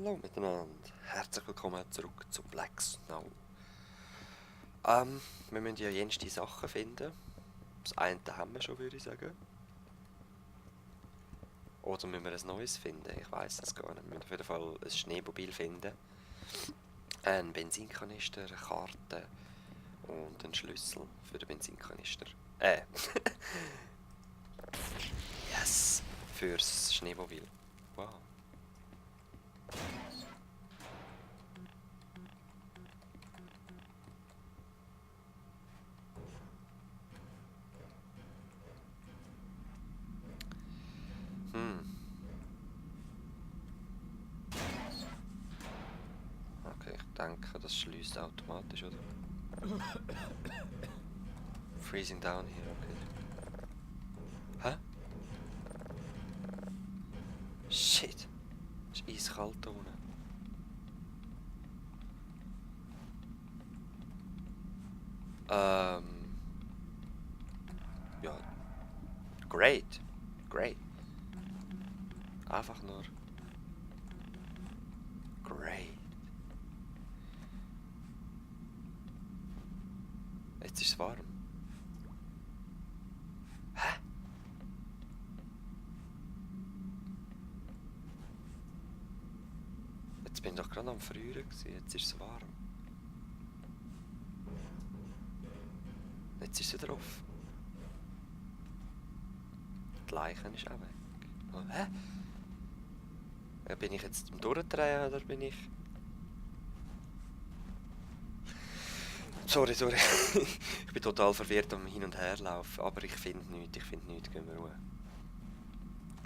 Hallo miteinander, herzlich willkommen zurück zu Black Snow. Wir müssen ja jenste Sachen finden. Das eine haben wir schon, würde ich sagen. Oder müssen wir ein neues finden? Ich weiß es gar nicht. Wir müssen auf jeden Fall ein Schneemobil finden. Einen Benzinkanister, eine Karte und einen Schlüssel für den Benzinkanister. Yes! Fürs Schneemobil. Wow. Okay, ich denke, das schließt automatisch, oder? Freezing down here, okay. Hä? Shit! Es ist eiskalt da unten. Ja. Great. Great. Einfach nur. Great. Jetzt ist es warm. Hä? Jetzt bin ich doch gerade am Frieren gewesen. Jetzt ist es warm. Jetzt ist sie drauf. Die Leiche ist auch weg. Oh, hä? Ja, bin ich jetzt am Durchdrehen oder bin ich... Sorry. Ich bin total verwirrt am Hin- und Herlaufen, aber ich finde nichts, gehen wir ruhig.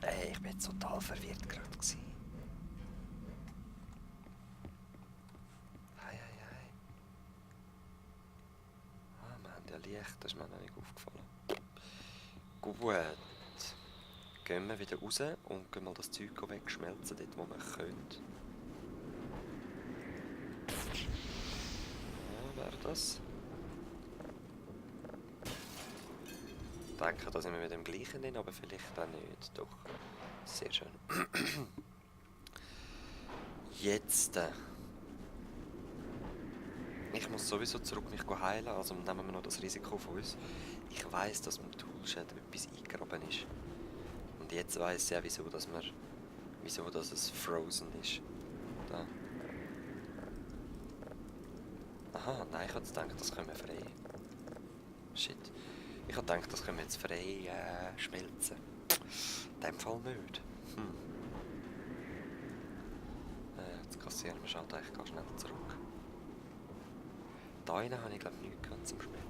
Ey, ich bin jetzt total verwirrt gerade gewesen. Hei. Ah, wir haben ja Licht, das ist mir noch nicht aufgefallen. Gut. Gehen wir wieder raus und gehen mal das Zeug wegschmelzen, dort wo wir können. Ja, wäre das. Ich denke, da sind wir mit dem gleichen drin, aber vielleicht auch nicht. Doch. Sehr schön. Jetzt. Ich muss sowieso zurück mich heilen, also nehmen wir noch das Risiko von uns. Ich weiss, dass mit Toolshed etwas eingegraben ist. Und jetzt weiss ich ja, wieso dass es frozen ist. Da. Aha, nein, ich hatte gedacht, das können wir frei. Shit. Ich hatte gedacht, das können wir jetzt frei schmelzen. In dem Fall nicht. Jetzt kassieren wir schon, ich gehe schnell zurück. Da rein habe ich glaube nichts gehabt zum Schmelzen.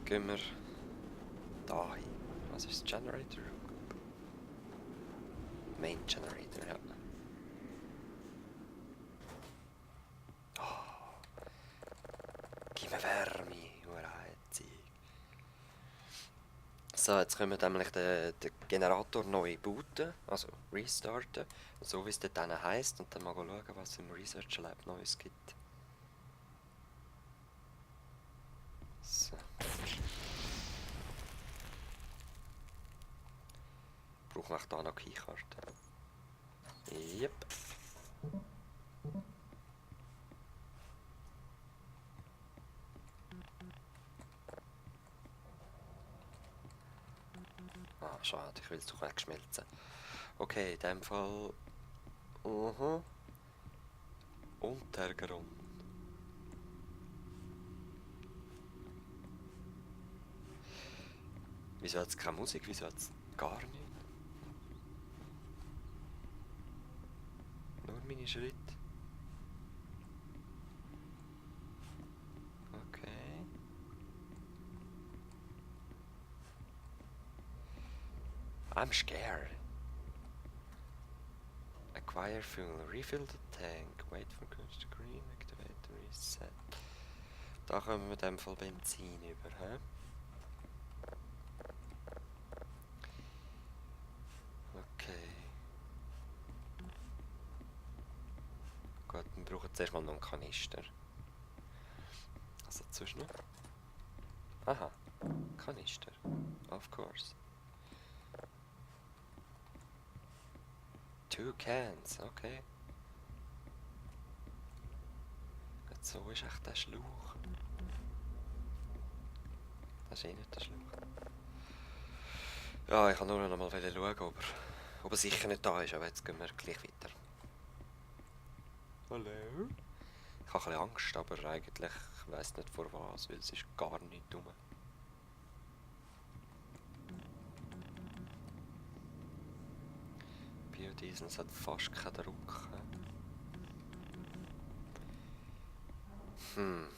Gehen wir da hin. Was ist das Generator? Main Generator, ja. Oh, gib mir Wärme, Heizung. So, jetzt können wir nämlich den Generator neu booten, also restarten, so wie es dort heisst, und dann mal schauen, was es im Research Lab Neues gibt. So. Brauchen wir da noch Keykarte? Yep. Ah, schade, ich will es doch wegschmelzen. Okay, in dem Fall... Untergrund. Wieso hat es keine Musik? Wieso hat es gar nichts? Nur meine Schritte. Okay. I'm scared. Acquire fuel, refill the tank, wait for coast to green, activate the reset. Da kommen wir mit dem Fall Benzin über, hä? Okay. Gut, wir brauchen zuerst mal noch einen Kanister. Also zwischen. Aha, Kanister. Of course. 2 cans, okay. Jetzt so ist echt der Schlauch. Das ist eh nicht der Schlauch. Ja, ich kann nur noch mal schauen, ob er sicher nicht da ist, aber jetzt gehen wir gleich weiter. Hallo? Ich habe ein bisschen Angst, aber eigentlich, ich weiss nicht vor was, weil es ist gar nicht dumm. Biodiesel, es hat fast keinen Druck. Hm.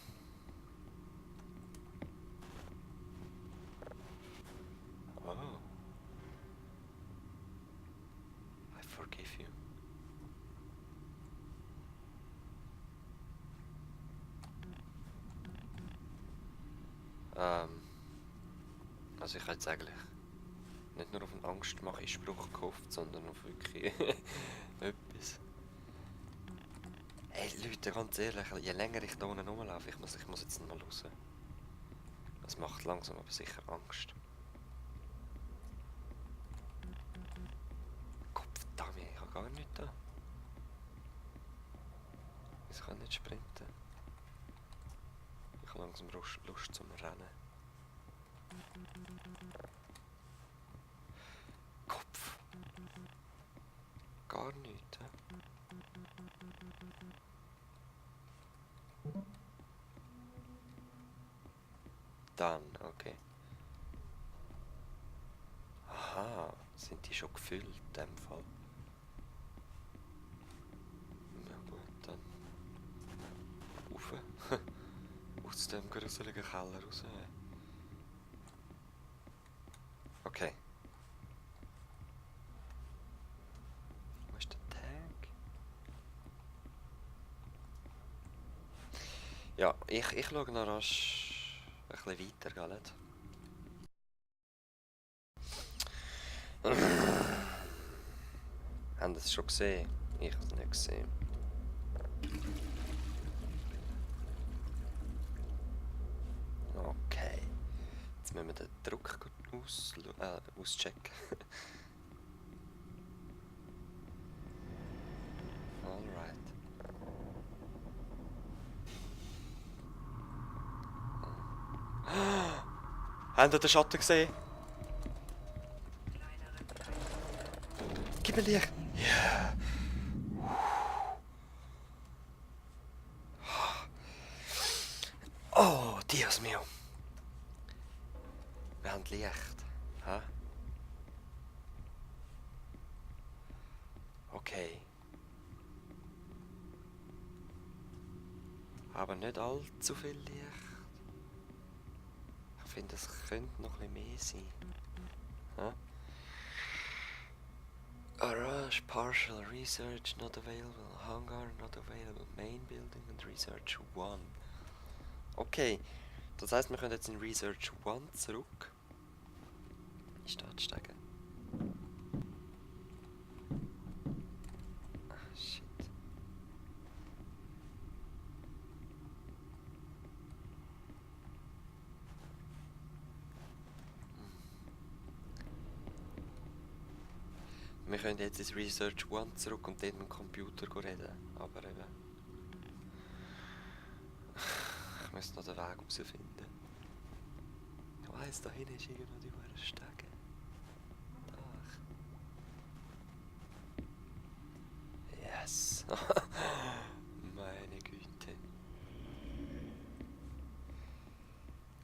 Oh. I forgive you. Also ich habe jetzt eigentlich nicht nur auf einen Angstmache-Spruch gehofft, sondern auf wirklich etwas. Hey Leute, ganz ehrlich, je länger ich da unten rumlaufe, ich muss jetzt mal raus. Das macht langsam aber sicher Angst. Gottverdammt, ich habe gar nichts da. Ich kann nicht sprinten. Ich habe langsam Lust zum Rennen. Kopf. Gar nichts. Dann, okay. Aha, sind die schon gefüllt in dem Fall? Na gut, dann. Rauf. Aus dem gruseligen Keller raus. Okay. Wo ist der Tank? Ja, ich schaue noch rasch ein bisschen weiter, gell? Haben Sie es schon gesehen? Ich habe es nicht gesehen. Okay. Jetzt müssen wir den Druck auschecken. Alright. Habt ihr den Schatten gesehen? Gib mir Licht! Ja. Oh, Dios mio. Wir haben Licht. Ha? Okay. Aber nicht allzu viel Licht. Ich finde, es könnte noch ein bisschen mehr sein. Ha? Garage, partial research not available, hangar not available, main building and research 1. Okay, das heißt, wir können jetzt in Research 1 zurück. Ich steigen. Ah, shit. Wir können jetzt ins Research 1 zurück und dort mit dem Computer reden. Aber eben. Ich muss noch den Weg herausfinden. Ich weiss, da hinten ist irgendwo die hohen Stege. Ach. Yes. Meine Güte.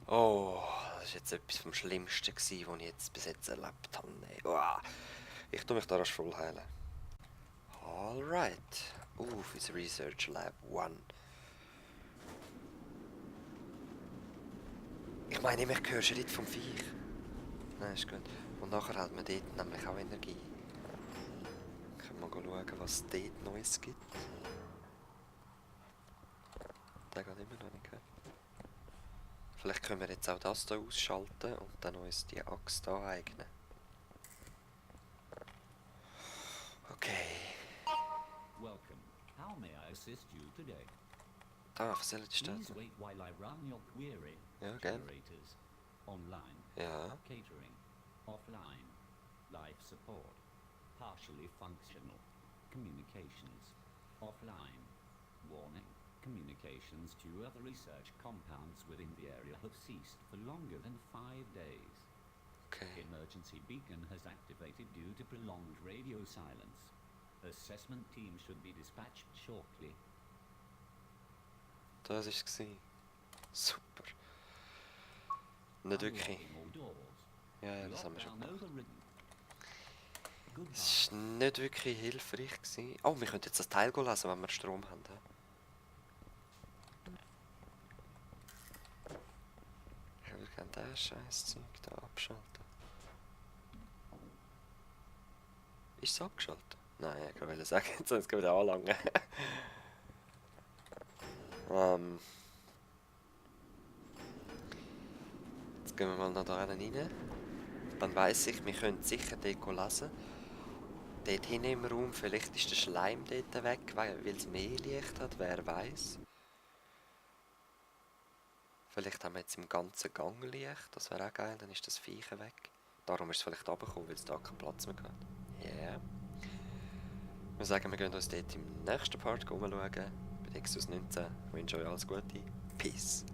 Oh, das war jetzt etwas vom Schlimmsten, was ich jetzt bis jetzt erlebt habe. Uah. Ich tue mich da rasch voll heilen. Alright. Ins Research Lab 1. Ich meine, ich höre Schritt vom Viech. Nein, ist gut. Und nachher hat man dort nämlich auch Energie. Können wir schauen, was es dort Neues gibt. Der geht immer noch nicht, gell? Vielleicht können wir jetzt auch das hier ausschalten und dann uns die Axt hier eignen. Okay. Welcome. How may I assist you today? Da, was soll jetzt stehen? Please wait while I run your query. Ja, gern. Generators. Online. Ja. Catering. Offline. Life support. Partially functional. Communications. Offline. Warning. Communications to other research compounds within the area have ceased for longer than 5 days. Okay. Emergency beacon has activated due to prolonged radio silence. Assessment team should be dispatched shortly. Das war es. Super. Nicht wirklich. Unlocking all doors. Ja, ja, das haben wir schon Lockdown gemacht. overridden. Goodbye. Es war nicht wirklich hilfreich gewesen. Oh, wir können jetzt das Teil lesen, wenn wir Strom haben. hä? Ich würde gerne das Scheißzeug da abschalten. Ist es abgeschaltet? Nein, ich wollte sagen, jetzt soll es wieder anlangen. Jetzt gehen wir mal noch da rein. Dann weiss ich, wir können sicher dort lesen. Dort hinten im Raum, vielleicht ist der Schleim dort weg, weil es mehr Licht hat, wer weiß. Vielleicht haben wir jetzt im ganzen Gang Licht, das wäre auch geil, dann ist das Viecher weg. Darum ist es vielleicht runtergekommen, weil es da keinen Platz mehr hat. Ja. Yeah. Wir sagen, wir gehen uns dort im nächsten Part umschauen. Bei Nexus 19. Ich wünsche euch alles Gute. Peace.